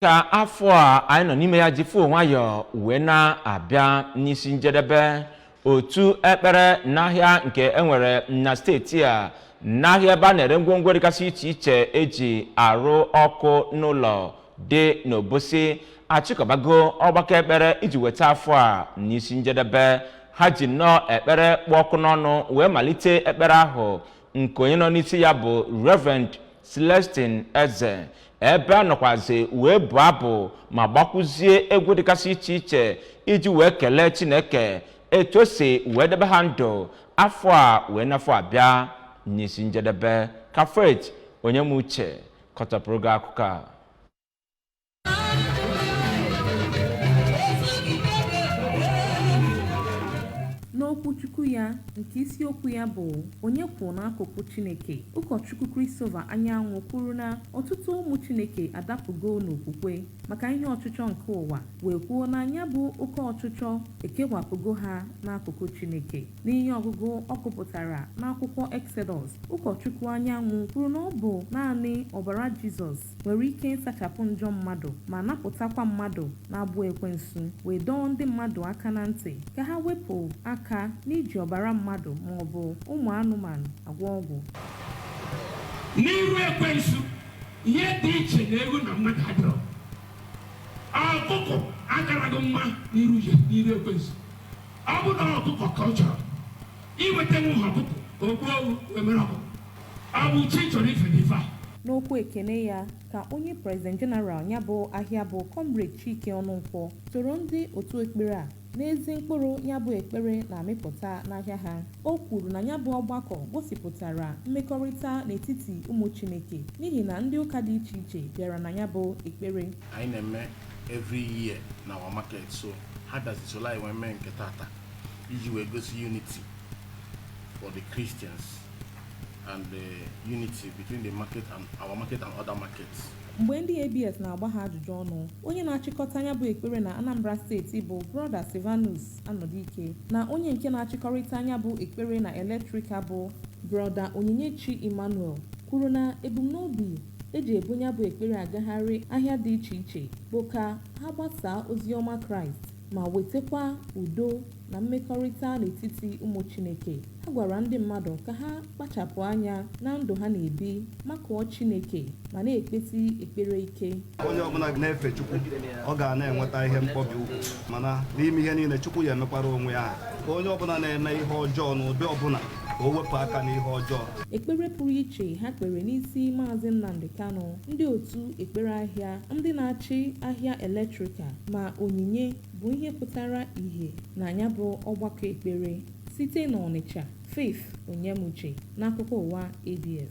Ka afọ a anyị nọ n'ime ya ji fụ nwayọọ wee na-abịa n'isi njedebe, otu ekpere n'ahịa nke enwere na steeti a, n'ahịa ebe a na-ere ngwongwo dịgasị iche iche eji arụ ọkụ n'ụlọ dị n'Obosi, achịkọbago ọgbakọ ekpere iji weta afọ a n'isi njedebe. Ha ji nnọọ ekpere kpụ ọkụ n'ọnụ wee malite ekpere ahụ, nke onye nọ n'isi ya bụ Reverend Celestine Eze, ebe a nọkwazi wee bụọ abụ ma gbakwuzie egwu dịgasị iche iche iji wee kelee Chineke etu o si wee debe ha ndụ afọ a wee n'afọ abịa n'isi njedebe. Ka Faith Onyemuche kọtọpụrụ gị akụkọ a. N'okwuchukwu ya nke isiokwu ya bụ "Onye kwụ n'akụkụ Chineke?", Ụkọchukwu Christopher Anyanwụ kwuru na ọtụtụ ụmụ Chineke adapụgo n'okwukwe maka ihe ọchịchọ nke ụwa, wee kwuo na ya bụ oke ọchịchọ ekewapụgo ha n'akụkụ Chineke. N'ihe ọgụgụ ọ gụpụtara n'akwụkwọ Exodus, Ụkọchukwu Anyanwụ kwuru na ọ bụ naanị ọbara Jizọs nwere ike ịsachapụ njọ mmadụ ma napụtakwa mmadụ na-agbụ ekwensu, wee dọọ ndị mmadụ aka na ntị ka ha wepụ aka n'iji ọbara mmadụ ma ọ bụ ụmụ anụmanụ agwọ ọgwụ. N'iru ekwensu, ihe dị iche na ewu na mmadụ adịrọ. Ọkụkọ agaraghị mma n'iru ya, n'iru ekwensu. Ọ bụ na ọkụkọ ka ọ chọrọ iweta nwa ọkụkọ ka o gbuo ewu wee mere ọkụkọ. Ọ bụ chi chọrọ ife n'ife a. N'okwu ekene ya, ka onye President General ya bụ ahịa, bụ Comrade Chike Ọnụnkwọ, toro ndị otu ekpere a n'ezi mkpụrụ ya bụ ekpere na-amịpụta n'ahịa ha. O kwuru na ya bụ ọgbakọ gosipụtara mmekọrịta n'etiti ụmụ Chineke, n'ihi na ndị ụka dị iche iche bịara na ya bụ ekpere. Anyị na-eme every year na our market, so ha bịazi solo anyị wee mee nke tata iji wee gosi unity for the Christians and the unity between the market and our market and other markets. Mgbe ndị ABS na-agba ha ajụjụ ọnụ, onye na-achịkọta ya bụ ekpere na Anambra Steeti bụ Brother Silvanus Anọdike na onye nke na-achịkọrịta ya bụ ekpere na Electrical bụ Brother Onyinyechi Emmanuel kwuru na ebumnobi eji ebu ya bụ ekpere agagharị ahịa dị iche iche bụ ka ha gbasaa ozi ọma Kraịst ma wetakwa udo na mmekọrịta n'etiti ụmụ Chineke. Ha gwara ndị mmadụ ka ha kpachapụ anya na ndụ ha na-ebi, makụọ Chineke ma na-ekpesi ekpere ike. Onye ọbụla na-efe Chukwu, ọ ga na-enweta ihe mkpọbi ụkwụ, mana n'ime ihe niile, Chukwu ya emekwara onwe ya. Ka onye ọbụla na-eme ihe ọjọọ n'ụdị ọbụla, ka o wepụ aka n'ihe ọjọọ. Ekpere pụrụ iche ha kpere n'isi Maazị Nnamdi Kanu, ndị otu ekpere ahịa, ndị na-achị ahịa Electrical ma onyinye bụ ihe pụtara ìhè na ya bụ ọgbakọ ekpere. Site n'Ọnịcha, Faith Onyemuche, n'akụkọ ụwa ABS.